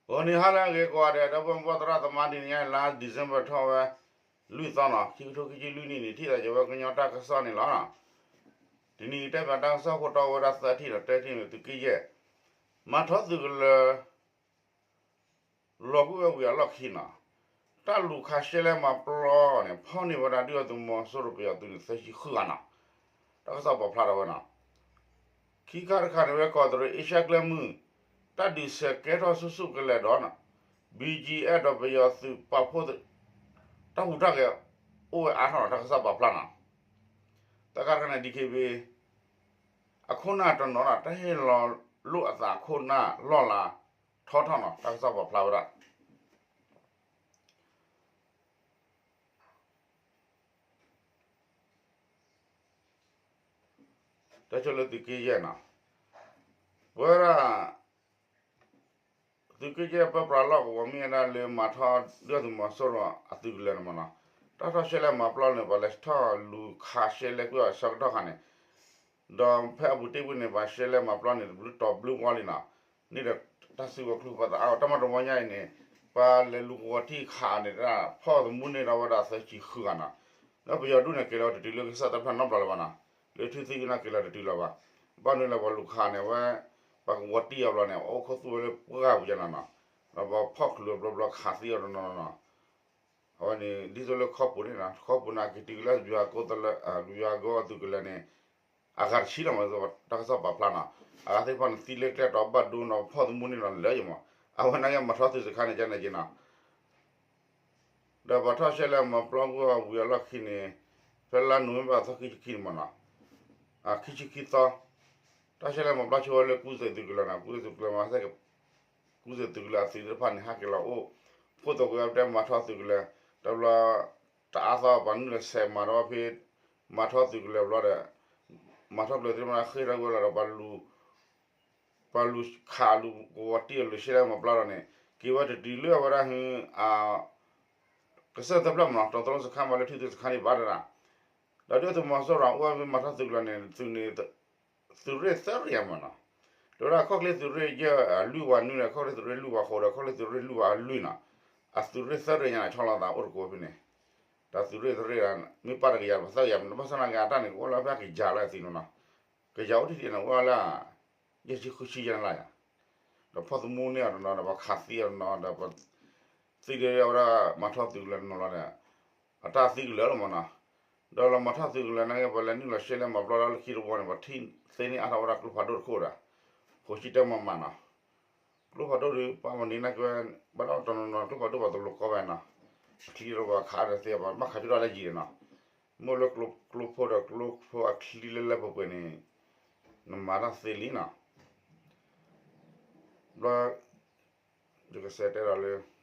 ဂီၤနံၤဟါလၢအဂ့ၤကိးဂၤဒဲး ဒီပုၢ်ဝဲၢ်သရၣ်သမါ တနံၤညါအံၤ လါ December ထီၣ်ဝဲ လွံၢ်သီနီၤ ခံကထိခံဆံလွံၢ်နံၣ်န့ၣ် ထံၣ်သးက့ၤဝဲကညီတၢ်ကစီၣ်န့ၣ်လီၤ. တနံၤအံၤတဲပၠးတၢ်ကစီၣ်ခိၣ်တီဝဲဒၣ်သၢထံၣ်ဒီး တထံၣ်န့ၣ် သုးက့ယဲၢ် မၤထီၣ်သုးကလၢၤ လီၤကွံာ်ဝဲဝံၤအလီၢ်ခံနီၤ, တၢ်လူၤခးရှဲလဲမၤပျီန့ၣ် ဖီၣ်န့ၢ်ဝဲဒၣ်ဒုၣ်ဒါသုးမီၤစိရိၤပယီၤသုးန့ၣ် သၢဆံဃုဂၤနီၤ, တၢ်ကစီၣ်ပာ်ဖျါထီၣ်ဝဲနီၤ. ခံခါတခါန့ၣ် ဝဲကီးတရံးအ့ရှါကျဲမုၢ် တၢ်ဒုးဆဲးကဲထီၣ်ဆူၣ်ဆူၣ်ကလဲာ်ဒီး ဘံၣ်ကၠံၣ်အဲၣ် ဒီးပယီၤသုးပာ်ဖှိၣ် တၢ်ဟူးတၢ်ဂဲၤအိၣ်ဝဲအါထီၣ်နီၤ တၢ်ကစီၣ်ပာ်ဖျါနီၤ. သၢခါတခါန့ၣ် ဒံၣ်ခ့ဘ့ အခိၣ်နၢ်တနီၤဒီး တၢ်ဟ့ၣ်လီၤလိာ်အသးအခိၣ်နၢ်လီၢ်လၤထီထီၣ်နီၤ တၢ်ကစီၣ်ပာ်ဖျါဝဲဒၣ် တၢ်ဆိလၢသုးက့ယဲၢ်နီၤ, ပဝဲဒၣ် သုးက့ယဲၢ်ပၢပြးလီၢ်ကဝီၤ မ့ၢ်ဝဲဒၣ်လၢမၤထီၣ်ဒုၣ်ဒါသုးမီၤစိရိၤအသုးကလၢၤန့ၣ်မ့ၢ်နီၤ, တၢ်ထီၣ်ရှဲလဲမၤပျီန့ၣ် ပှၤလဲၤထီၣ်လူၤခးရှဲလဲကွံာ်အီၤဆၢကတီၢ်ခါန့ၣ် ဒီးဖဲအပူၤတ့ၢ်ဝံၤန့ၣ် ပှၤရှဲလဲမၤပျီန့ၣ် တဘျုးတီၤဘျုးဝီလံနီၤ, န့ၣ်ဒီးတၢ်စုကဝဲၤကျိဖးသးအါ တၢ်မၤတဝီညါအံၤန့ၣ် ပှၤလဲၤလူၤကဝီၤတံၢ်ခးအီၤန့ၣ် ဖီၣ်သမူန့ၢ်ဒီးဝဲဒၣ်သၢဆံဃုဂၤနီၤ, ဒီးပယီၤဒုၣ်န့ၣ် က့ၤလီၤတတုၤလၢကစၢၢ်တဖျၢၣ်နီတဘျီလၢၤဘၣ်နီၤ, လၢထံသံကနၣ်က့ၤလီၤတတုၤလၢၤဘၣ်, ဘၣ်မနုၤလၢပှၤလူၤခးန့ၣ်ဝဲ ပှၤကဝီၤတံၢ်အီၤဘျီန့ၣ် အိၣ်ခိၣ်သူၣ်ဝဲလၢပှၢ်ပူၤယါနီၤနီၤ, ဒီးပှၤဖီၣ်ချုးအီၤဘျီဘျီခးသံအီၤတနီၤနီၤနီၤ အဝဲန့ၣ် ဒ်သိးလၢခီပူၤန့ၣ်နီၤ ခီပူၤန့ၣ် က့ၤတုၤလၢယွၤကိသလၢ ယွၤကိအသုးကလၢၤန့ၣ် အဂၤတဆံလီၤမး တၢ်ကစီၣ်ပာ်ဖျါနီၤ, အဂၤသ့ၣ်တဖၣ်န့ၣ် သံလၢကျဲတီၤဘၣ်ဒိနီၤ ဖီၣ်သမူန့ၢ်နီၤလၢယမး, အဝဲန့ၣ်က့ၤမၤထီၣ်သုးစခါန့ၣ် ကန့ၣ်က့ၤနီၤ ဒီးပှၤထီၣ်ရှဲလဲမၤပျီကွံာ်ဝံၤအလီၢ်ခံန့ၣ် ဖဲလါနိၣ်ဝ့ဘၢၣ်အသီခံဆံခံန့ၣ်မးနီၤ, ခံဆံခံသီ, တၢ်ရှဲလဲမၤပျီဆိဝဲလၢကူစဲးသုးကလၢၤနီၤ, ကူစဲးသုးကလၢၤမၤစဲ ကူစဲးသုးကလၢၤအသုးသ့ၣ်တဖၣ်န့ၣ် ဟဲက့ၤလီၤအိၣ် ဖိသကိးဝဲတဲမၤထီၣ်သုးကလၢၤ, တဘျီ တအါသီပှၤနုာ်လီၤဆဲးမၤဒီးဖဲ မၤထီၣ်သုးကလၢၤဘျီဒီး မၤထီၣ်ကျၢၤသ့ၣ်တဖၣ်ဃ့ၢ်ထီၣ်ဝဲလီၤဒီး ပှၤလူၤခးလူၤကဝီၤတံၢ်အီၤလူၤရှဲလဲမၤပျီဒီးန့ၣ် က့ၤဝဲတတုၤလၢအဝဲဒၣ်ဟ ကစၢၢ်တဖျၢၣ်မးနီၤ တၢ်တလီၢ်စခါမးလၢထံသုးစခါန့ၣ်ဘၣ်တဒၣ်, ဒီးဒုၣ်ဒါသုးမီၤစိရိၤအိၣ်ဝဲမၤထီၣ်သုးကလၢၤန့ၣ် သုးန့ၣ် သုးရ့ၣ်သၢရ့ၣ်မးနီၤ, တဲဝဲဒၣ်ခီၣ်ချ့သုးရ့ၣ်ယဲၢ်လွံၢ်ဝးနွံဒီး ခီၣ်ချ့သုးရ့ၣ်လွံၢ်ဝးဃိးဒီး ခီၣ်ချ့သုးရ့ၣ်လွံၢ်ဝးလွံၢ်နီၤ, အသုးရ့ၣ်သၢရ့ၣ်ညါန့ၣ် ဆီလီၤသးအိၣ်တကိးဖဲန့ၣ်, တၢ်သုးရ့ၣ်သၢရ့ၣ် မ့ၢ်ပာ်တကယၤပသၢကယၤ ဘၣ်ဆၣ်သနာ်က့အတၢ်န့ၣ် ကအိၣ်လၢဖဲကယၤလၢအသံးနီၤနီၤ, ကယၤအိၣ်ထံၣ်ထံၣ်န့ၣ် အိၣ်လၢ ယဲၢ်ဆံဃုဆံယဲၢ်န့ၣ်လီၤယၤ, ဒီးဖီၣ်သမူန့ၢ်အီၤတနီၤဒီး ပှၤခးသံအီၤတနီၤဒီး ပှၤသံဒ်အဝဲဒၣ်မၤထီၣ်သုးကလၢၤတနီၤလီၤဒီး အတၢ်သံကလၢာ်လီၤမးနီၤ, ဒီးလီၤမၤထီၣ်သုးကလၢၤနာ်က့ ပှၤလဲၤနုာ်လီၤရှဲလဲမၤပျီလၢလၢခံတဝီန့ၣ် ပှၤထံၣ်သ့န့ၢ်အါထီၣ်ဝဲဒၣ်ကျိဖးဒိၣ်တခိၣ်ဒီး ဃိးဆံတၢမးမးနီၤ, ကျိဖးဒိၣ်ဒီး ပာ်မနုၤနာ်က့ဝဲ ဘၣ်ဒီးတနီၤနီၤ ကျိဖးဒိၣ်ပှၤတလိၤကီဘၣ်နီၤ, အချံဒီးပှၤခးဒီးသ့ ပှၤဘၣ်ခးကၠိတၢ်လၢယံၤဒီးနီၤ, မ့ၢ်လၢကျိဖိဒီးကျိဖိအချံလၢလၢပှဲၤပှဲၤန့ၣ် နမၤတၢ်သ့လံနီၤ, ဘျီ ယကစးတဲဒီးလၢ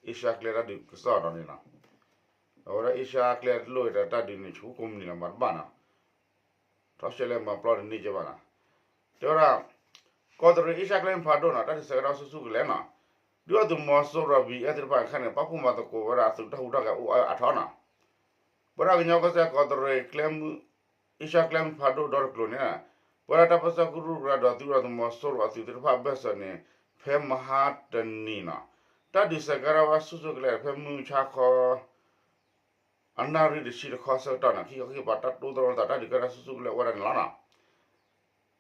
အ့ရှါကျဲတၢ်ဒုးကစီၣ်ဒီးန့ၣ်လီၤ, အဝဲဒၣ်အ့ရှါကျဲတလိၣ်ဒီးတၢ်ဒုးန့ၣ် ဆူကိးမုၢ်နံၤလီၤမၤတဘၣ်နီၤ, ထီၣ်ရှဲလဲမၤပျီတန့ၢ်ကဘၣ်နီၤ, တဲဝဲဒၣ် ကီးတရံးအ့ရှါကျဲမုၢ်ဖးဒိၣ်နီၤ တၢ်ဒုးဆဲးကဲထီၣ်ဆူၣ်ဆူၣ်ကလဲာ်နီၤ, ဒုၣ်ဒါသုးမီၤစိရိၤ ဘံၣ်အဲၣ်သ့ၣ်တဖၣ်ခဲန့ၣ် ပာ်ဖှိၣ်မၤသကိးဝဲဒၣ်အသုးတၢ်ဟူးတၢ်ဂဲၤအိၣ်အါထီၣ်နီၤ, ပဝဲဒၣ်ကညီကီၢ်စဲၣ်ကီးတရံးကျဲမုၢ် အ့ရှါကျဲမုၢ်ဖးဒိၣ်ဒီတကျိၤန့ၣ် ပဝဲဒၣ်တၢ်ပၢဆှၢကရူၢ်ကရၢဒီးသုးရၢသုးမီၤစိရိၤအသုးသ့ၣ်တဖၣ်အဘၢၣ်စၢၤန့ၣ် ဖဲမဟါတနံၤနီၤ တၢ်ဒုးဆဲးကဲထီၣ်ဝဲဆူၣ်ဆူၣ်ကလဲာ် ဖဲမုၢ်ဆါခီ အနၣ်ရံၣ်တဆံတခီဆၢကတီၢ်န့ၣ် ခံခီခံကပၤတၢ်တိသရိသး တၢ်ဒုးကဲထီၣ်ဆူၣ်ဆူၣ်ကလဲာ်အိၣ်ဝဲဒၣ်န့ၣ်လီၤနီၤ.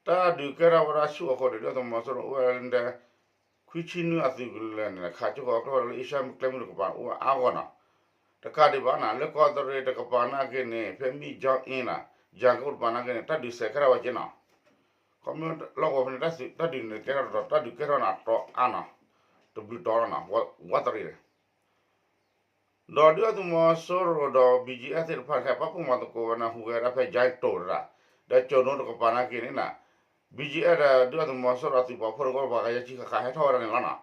တၢ်ဒုးကဲထီၣ်ဝဲဒၣ်ဆူၣ်အဃိန့ၣ် ဒုၣ်ဒါသုးမီၤစိရိၤအိၣ်ဝဲဒၣ် ခွံဆံနွံအသုးကလၢၤန့ၣ် ခးကၠိဃီၤကျိဖးဒိၣ်လၢအ့ရှါကျဲမုၢ်တကပၤအိၣ်အါဂီၢ်နီၤ. တကးဒံးဘၣ်န့ၣ် လၢကီးတရံးတကပၤနာ်က့န့ၣ် ဖဲမ့ၢ်ကၠီအ့နီၤ ယၤကိတကပၤနာ်က့န့ၣ် တၢ်ဒုးဆဲးကဲထီၣ်ဝဲက့နီၤ. ခီဖျိလီၢ်ကဝီၤဖဲန့ၣ် တၢ်ဒုးန့ၣ်ကဲထီၣ်တတီၤ တၢ်ဒုးကဲထီၣ်န့ၣ်အတီၤအါနီၤ တဘျုးတီၤလီၤနီၤ ဝးတရံးန့ၣ် ဒီးဒုၣ်ဒါသုးမီၤစိရိၤဒီး ဘံၣ်ကၠံၣ်အဲၣ်သ့ၣ်တဖၣ်ခဲအံၤ ပာ်ဖှိၣ်မၤသကိးဝဲန့ၣ် ဟူးဂဲၤဒၣ်ဖဲကၠဲတိၤတဒၣ် ဒီးကၠိၤနိတကပၤနာ်က့န့ၣ်နီၤ ဘံၣ်ကၠံၣ်အဲၣ်ဒီး ဒုၣ်ဒါသုးမီၤစိရိၤအသုးပာ်ဖှိၣ်တကပၤ ပှၤကယဲၢ်ဆံဃၣ်ဃၣ်ဟဲထီၣ်ဝဲဒၣ်န့ၣ်လီၤနီၤ.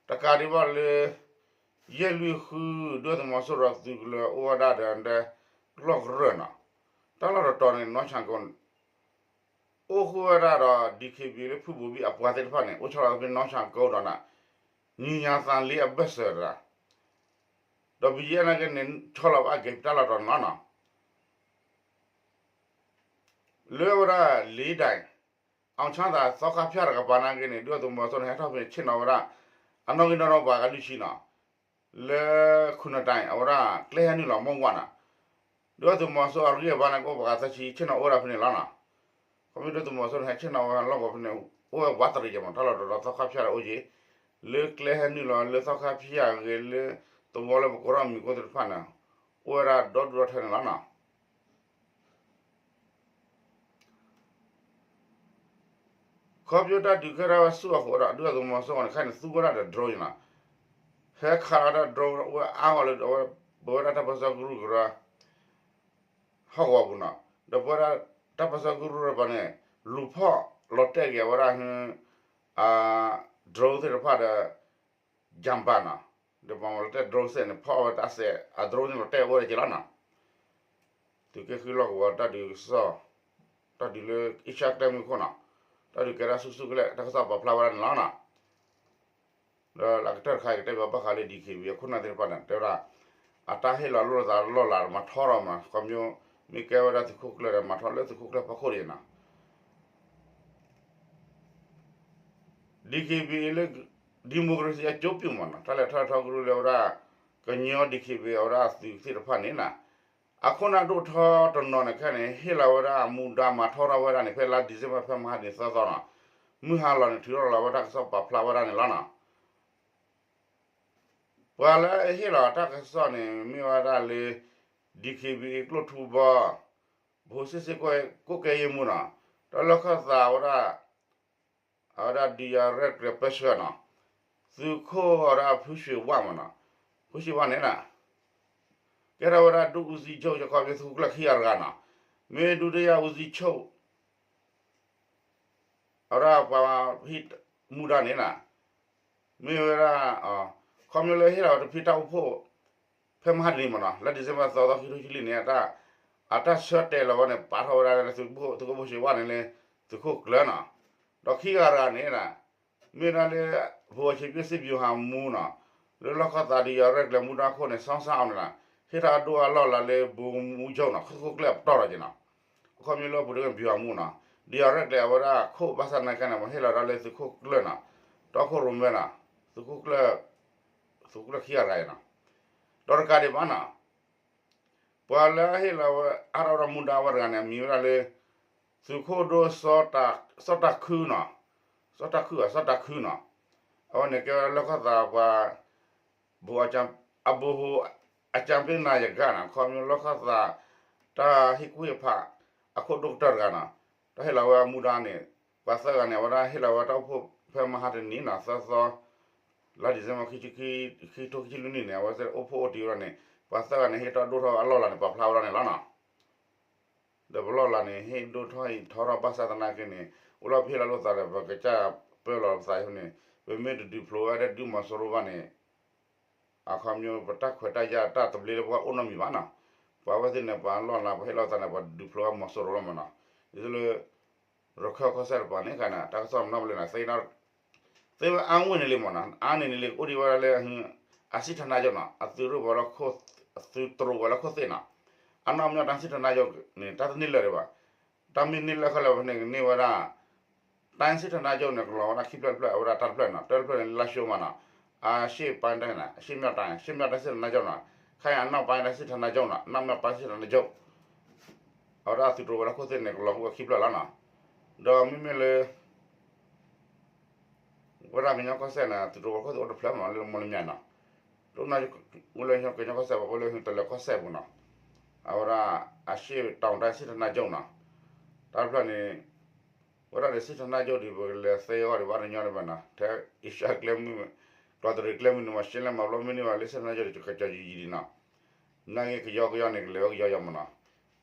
တကးဒံးဘၣ်လၢ ယဲၢ်လွံၢ်ဃု ဒုၣ်ဒါသုးမီၤစိရိၤအသုးကလၢၤအိၣ်ဝဲဒၣ်ဒီး လီၢ်ကရၢၢ်နီၤ တၢ်လီၢ်တတီၤန့ၣ် နီၢ်ဆၣ်ကိ အိၣ်ဃုာ်ဝဲဒၣ်ဒီး ဒံၣ်ခ့ဘံၣ်လၢဖုဘိၣ်ဘံၣ်အပှၤသ့ၣ်တဖၣ်န့ၣ် အိၣ်ဆီလီၤသးဖဲနီၢ်ဆၣ်ကိဒီးနီၤ ညံၣ်ညါသးလ့အဘၢၣ်စၢၤတဒၣ် ဒီးဘံၣ်ကၠံၣ်အဲၣ်နာ်က့န့ၣ် ဆီလီၤဘၣ်အက့ၤတၢ်လီၢ်တတီၤန့ၣ်လီၤနီၤ. လၢဝဲဒၣ်လ့ဒၣ် အောင်ချမ်းသာ သီခါဖၠၣ်တကပၤနာ်က့န့ၣ် ဒုၣ်ဒါသုးမီၤစိရိၤန့ၣ် ဟဲထီၣ်ဖဲန့ၣ် ဆ့ၣ်နီၤဝဲဒၣ် အနီၣ်ဂံၢ်နီၣ်ဒွးပှၤကလုၢ်ဆံနီၤ လၢ ခုနတိုင် အဝဲဒၣ်ကျဲဟဲနုာ်လီၤမီၢ်ဝါနီၤ, ဒုၣ်ဒါသုးမီၤစိရိၤအဂံၢ်အဘါန့ၣ် ကအိၣ်ပှၤသၢဆံ ဆ့ၣ်နီၤအိၣ်ဝဲဒၣ်ဖဲန့ၣ်လီၤနီၤ. ခီဖျိဒုၣ်ဒါသုးမီၤစိရိၤန့ၣ် ဟဲဆ့ၣ်နီၤဝဲလီၢ်ကဝီၤဖဲန့ၣ် အိၣ်ဝဲဝးတရံးက့ၤမး တၢ်လီၢ်တတီၤသီခါဖၠၣ်ဒီးအိၣ်က့ၤ လၢကျဲဟဲနုာ်လီၤလၢသီခါဖၠၣ်အဂ့ၤ လၢသဝီလၢပကရၢမံၤကိသ့ၣ်တဖၣ်န့ၣ် အိၣ်ဝဲဒၣ်ဒီဒူၣ်ဒီထၢန့ၣ်လီၤနီၤ. ခီဖျိတၢ်ဒုးကဲထီၣ်ဝဲဆူအဃိဒီး ဒုၣ်ဒါသုးမီၤစိရိၤန့ၣ် ခဲအံၤန့ၣ် သူဝဲဒၣ်ဒီး drone နီၤ, ဟဲခးလီၤတၢ် drone ဝဲအါဂီၢ်လၢအဝဲ ပဝဲဒၣ်တၢ်ပၢဆှၢကရူၢ်ကရၢ ဟီၣ်ကဝီၤပူၤနီၤ, ဒီးပဝဲဒၣ်တၢ်ပၢဆှၢကရူၢ်တဖၣ်န့ၣ် လူၤဖီၣ်လီၤတဲာ်က့ၤအဝဲဒၣ် drone သ့ၣ်တဖၣ်ဒီး jammer နီၤ, ဒီးပှၤမၤလီၤတဲာ် drone စဲးန့ၣ် ဖီၣ်ဝဲတၢ်စဲး အ drone န့ၣ်လီၤတဲာ်အိၣ်ဝဲဒၣ်က့ၤလီၤနီၤ. သုးက့ဃုလီၢ်ကဝီၤတၢ်ဒုးကစီၣ် တၢ်ဒုးလၢ Asia ကျဲမုၢ်ခိၣ်နီၤ, တၢ်ဒုးကဲထီၣ်ဆူၣ်ဆူၣ်ကလဲာ် တၢ်ကစီၣ်ပာ်ဖျါဝဲဒၣ်န့ၣ်လီၤနီၤ. ဒီးလၢကတၢၢ်တခါအံၤ ကတဲဘၣ်ဘၣ်ဃးလၢ DKBA အခိၣ်နၢ်သ့ၣ်တဖၣ်န့ၣ် တဲဝဲဒၣ် အတၢ်ဟ့ၣ်လီၤလိာ်သးလီၢ်လၤ မၤထီရီၤမး ခီဖျိ မ့ၢ်ကဲဝဲဒၣ်သုးခိၣ်ကျၢၢ်ဒီး မၤထီလၢသုးခိၣ်ကျၢၢ်ဖီခိၣ်ဒံးနီၤ. DKBA လၢ democracy အကျိုးပြုမးနီၤ, တၢ်လဲၤထီၣ်ထီကရူၢ်လၢဝဲဒၣ် ကညီ DKBA အဝဲဒၣ်သုးသ့ၣ်တဖၣ်န့ၣ်နီၤ, အခိၣ်နၢ်ဒိၣ်ထီတနီၤန့ၣ်ခဲန့ၣ် ဟ့ၣ်လီၤဝဲဒၣ်အမူဒါမၤထီထီၣ်ဝဲဒၣ်န့ၣ် ဖဲလါ December ဖဲမဟါန့ၣ်သီသီနီၤ, မုၢ်ဟါလီၤန့ၣ် ထုးထီၣ်လီၤဝဲတၢ်ကစီၣ်ပာ်ဖျါဝဲဒၣ်န့ၣ်လီၤနီၤ. ပှၤလၢအဟ့ၣ်လီၤတၢ်ကစီၣ်န့ၣ် မ့ၢ်ဝဲဒၣ်လၢ DKBA ကျိၣ်ထူဘီ ဗဟိုစစ်ဆင်ရေးကွပ်ကဲရေးမှူးနီၤ, ဒီးလီၢ်ခီၣ်သးဝဲဒၣ် အဝဲဒၣ် ဒုးယၤရဲၣ်ကျဲၤပၢဆှၢနီၤ, သုးခိၣ်အဝဲဒၣ်ဖုရွှ့ၤဝၣ်မးနီၤ, ဖုရွှ့ၤဝၣ်န့ၣ်နီၤ, ကဲထီၣ်ဝဲဒၣ်ဒုးဦးစီးချုပ် ယခီဖျိသုးခိၣ်ကျၢၢ်ခံဂၤတဂၤနီၤ, မ့ၢ်ဒုတိယဦးစီးချုပ် အဝဲဒၣ်ပှၤဟ့ၣ်မူဒါန့ၣ်နီၤ, မ့ၢ်ဝဲဒၣ် ခီဖျိလၢဟ့ၣ်လီၤဝဲတဖုတၢ်အိၣ်ဖှိၣ် ဖဲမဟါတနံၤမးနီၤ လါ December သီသီခံထိခံဆံလွံၢ်န့ၣ် အတၢ်ဆၢတဲာ်လီၤဝဲန့ၣ် ပာ်ထီၣ်ဝဲဒၣ်လၢသုးခိၣ် သုးခိၣ်ဖုရွှ့ၤဝၣ်န့ၣ်လၢ သုးခိၣ်ကျၢၢ်နီၤ, ဒီးခံဂၤတဂၤန့ၣ် မ့ၢ်ဒၣ်လၢ ဗဟိုအကြံပေးစစ်ဗျူဟာမှူးနီၤ, လၢလီၢ်ခီၣ်သး ဒုးယၤရဲၣ်ကျဲၤမူဒါခိၣ်န့ၣ် စီၤစၣ်အီၤန့ၣ်နီၤ, ဟ့ၣ်ထီၣ်အဒိၣ်အလီၢ်လၢ ဗိုလ်မှူးချုပ်နီၤ သုးခိၣ်ကျၢၢ်အပတီၢ်ဒီးက့ၤနီၤ, အခီပညီလၢပူၤတဂ့ၢ် ဗျူဟာမှူးနီၤ, ဒုးယၤရဲၣ်ကျဲၤအဝဲဒၣ်ခိၣ်ဘၣ်ဆၣ်သနာ်က့န့ၣ် ပှၤဟ့ၣ်လီၤဒၣ်လၢသုးခိၣ်ကျၢၢ်နီၤ, တီခိၣ်ရိၣ်မဲနီၤ, သုးခိၣ်ကျၢၢ် သုးခိၣ်ကျၢၢ်ခံဂၤတဂၤအံၤနီၤ, ဒီးတကးဒံးဘၣ်နီၤ ပှၤလၢအဟ့ၣ်လီၤဝဲအါထီၣ်ဝဲဒၣ်မူဒါဝဲတဂၤန့ၣ် အမံၤဝဲဒၣ်လၢ သုးခိၣ်ဒိၣ် စီၤတၤခုနီၤ, စီၤတၤခုဧါ စီၤတၤခုနီၤ, အဝဲန့ၣ်ကဲဝဲဒၣ်လီၢ်ခီၣ်သးပှၤ ဗဟိုအကြံပေးနာယကနီၤ, ခီဖျိလီၢ်ခီၣ်သး တၢ်ဟ့ၣ်ကူၣ်ဟ့ၣ်ဖး အခိၣ်ဒိၣ်ကတၢၢ်တဂၤနီၤ, တၢ်ဟ့ၣ်လီၤဝဲအမူဒါန့ၣ် ပှၤသၢဂၤန့ၣ် အဝဲဒၣ်ဟ့ၣ်လီၤဝဲတၢ်အိၣ်ဖှိၣ်ဖဲမဟါတနံၤနီၤ သၢသီ လါ December ခံဆံခံ ခံထိခံဆံလွံၢ်နံၣ်န့ၣ် အဝဲသ့ၣ်အိၣ်ဖှိၣ်အိၣ်တ့ၢ်ဝဲဒၣ်န့ၣ် ပှၤသၢဂၤန့ၣ် ဟ့ၣ်ထီၣ်ဒိၣ်ထီၣ်အလီၢ်လၤန့ၣ် ပာ်ဖျါဝဲဒၣ်န့ၣ်လီၤနီၤ. ဒီးပလီၢ်လၤန့ၣ် ဟ့ၣ်ဒိၣ်ထီၣ်ဟ့ၣ်ထီထီၣ်ဘၣ်ဆၣ်သနာ်က့န့ၣ် အိၣ်လီၤပဟ့ၣ်လီၤလိာ်သးဒီး ပကစၢ်ပၢလီၤပသးအဃိန့ၣ် ပမ့ၢ်တဒုးဖျိးဝဲဒၣ်ဒုးမီၤစိရိၤဘၣ်န့ၣ် အခီပညီပတၢ်ခွဲးတၢ်ယာ်တၢ်သဘျ့လၢပှၤအိၣ်နီတမံၤဘၣ်နီၤ, ပှၤဝဲသ့ၣ်န့ၣ် ပှၤလီၢ်လၤပှၤဟ့ၣ်လီၤသးန့ၣ် ပှၤဒုးဖျိးဝဲမီၤစိရိၤလီၤမးနီၤ, ဒ်သိးလၢ ရခဲၣ်ကီၢ်စဲၣ်တပၤန့ၣ်ခါန့ၣ် တၢ်ကစီၣ်မနီၤပလဲၣ်န့ၣ် သ့ဝဲအါဝ့ၢ်န့ၣ်လံမးနီၤ, အါန့ၢ်န့ၣ်လံ အိၣ်ဒံးဝဲဒၣ်လၢ အစစ်ဌာနချုပ်နီၤ, အသုးရိၣ်ဝဲလၢခိၣ်, အသုးတရိးဝဲလၢခိၣ်သ့ၣ်နီၤ, အနီၢ်မညီတၢ်စစ်ဌာနချုပ်န့ၣ် တၢ်တန့ၢ်လၢာ်ဒံးဘၣ်, တၢ်မ့ၢ်န့ၢ်လၢာ်ခဲလၢာ်ဖဲန့ၣ် ကန့ၢ်ဝဲဒၣ် တိုင်းစစ်ဌာနချုပ်န့ၣ် ကလီၤဝဲဒၣ်ခံဖျၢၣ်တဖျၢၣ် အဝဲဒၣ်တၢ်တဖျၢၣ်နီၤ, တၢ်တဖျၢၣ်န့ၣ် လါရှိုးမးနီၤ, အရှေ့ပိုင်းတိုင်းနီၤ, အရှေ့မြောက်တိုင်း, အရှေ့မြောက်တိုင်းစစ်ဌာနချုပ်နီၤ, ခဲအံၤအနောက်ပိုင်းတိုင်းစစ်ဌာနချုပ်နီၤ, အနောက်မြောက်ပိုင်းစစ်ဌာနချုပ် အဝဲဒၣ်သုးတရိးဝဲလၢခိၣ်သ့ၣ်န့ၣ် ကလီၤဝဲခံဖျၢၣ်လီၤနီၤ, ဒီးမ့မ့ၢ်လၢ ဝဲဒၣ်ကညီကီၢ်စဲၣ်န့ၣ် သုးတရိးဝဲလၢခိၣ်သ့ၣ်အိၣ်တဖျၢၣ်မးလၢမီလမၠဲၣ်နီၤ, တအိၣ်နီၤ, အိၣ်လၢကညီကီၢ်စဲၣ်ဘၣ် အိၣ်လၢတလၢၤကီၢ်စဲၣ်ပူၤနီၤ, အဝဲဒၣ် အရှေ့တောင်တိုင်းစစ်ဌာနချုပ်နီၤ, တၢ်တဖျၢၣ်န့ၣ် ဝဲဒၣ်ဒီးစစ်ဌာနချုပ်ဒီး ပကလဲၤသ့အဂီၢ်ဒီးဘၣ်တညီဒီးဘၣ်နီၤ, ထဲအ့ရှါကျဲမုၢ်, ကျီၢ်တရံးကျဲမုၢ်န့ၣ် မၤရှဲလဲၣ်မၤဘျီမ့ၢ်န့ၢ်ဘၣ်လၢစစ်ဌာနချုပ်ဒီး ကကီၤယံာ်ယံာ်ဒံးနီၤ, နာ်က့ကယီကယီန့ၣ် ကလဲၤဝဲကယီယီမးနီၤ,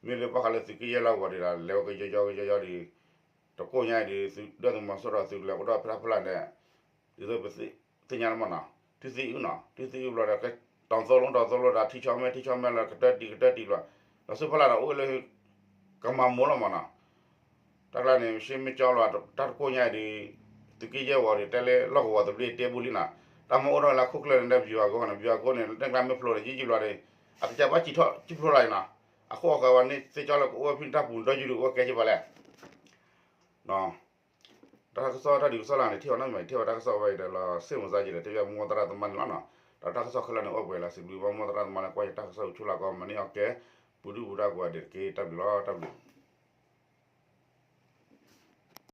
မ့ၢ်လၢဘၣ်ဃးလၢသုးက့ယဲၢ်လီၢ်ကဝီၤဒံးဒီး လဲၤဝဲကယီကယီကယီယီဒီး တကိၣ်ညါအံၤဒီး သုးဒီးသုးမီၤစိရိၤသုးကလၢၤကဒီးဖဲတၢ်ဖီလာ်န့ၣ် ဒ်သိးပသ့ၣ်ညါန့ၣ်မးနီၤ, တုၤသံအုၣ်နီၤ, တုၤသံအုၣ်ဘျီဒီး တီၤသိလီၤတီၤသိလီၤဒီး ထံဆီမဲထံဆီမဲလီၤ ကတၢၢ်တံၢ်ကတၢၢ်တံၢ်ဘျီ, ဒီးစူၣ်ဖီလာ်ဒီးအိၣ်လၢ ကမၤမိၢ်လီၤမးနီၤ, တၢ်ကျါန့ၣ် ရှဲမ့ၢ်ကၠီလီၤ တၢ်တကိၣ်ညါအံၤဒီး သုးက့ယဲၢ်ဝီၤဒီး တဲလၢလီၢ်ကဝီၤသဘျ့တဲဘူးလံနီၤ, တၢ်မ့ၢ်အိၣ်ထီၣ်လၢခိၣ်ကျၢၢ်န့ၣ် ဗျူဟာကုန်းန့ၣ် ဗျူဟာကုန်းန့ၣ် တၢ်ကျါမ့ၢ်ဖျိးန့ၣ် ယံာ်ယံာ်ဘျီဒီး အကစၢ်ဘၣ်စံးထီၣ်စံးဖျိးလီၤအံၤနီၤ, အဃိအဃၢၤဝဲန့ၣ် သ့ၣ်ကၠီလၢကအိၣ်ဝဲဖဲတၢ်ပူၤဒီးယုၢ်ဒီးအိၣ်ဝဲကဲက့ၤပှၤလဲၣ် တၢ်ကစီၣ်တၢ်ဒုးကစီၣ်လၢန့ၣ် ထံၣ်အီၤနီတမံၤ ထံၣ်ဝဲတၢ်ကစီၣ်ဝဲအံၤဒီးလီၤ စ့ၣ်မုၢ်စါက့ၤဒီး တဲဘၣ်မိၢ်သရၣ်သမါန့ၣ်လီၤနီၤ. ဒီးတၢ်ကစီၣ်ခဲလၢာ်န့ၣ် အိၣ်ပှဲၤလီၤ စံးဘျုးဘၣ်မိၢ်သရၣ်သမါလၢကွၢ်ယတၢ်ကစီၣ် ဆူလၢကီး မၤန့ၢ်အီၤကဲ ပူၤဒုၣ်ပူၤဒါကိးဂၤဒဲးတက့ၢ်. တၢ်ဘျုးလီၤ တၢ်ဘျုး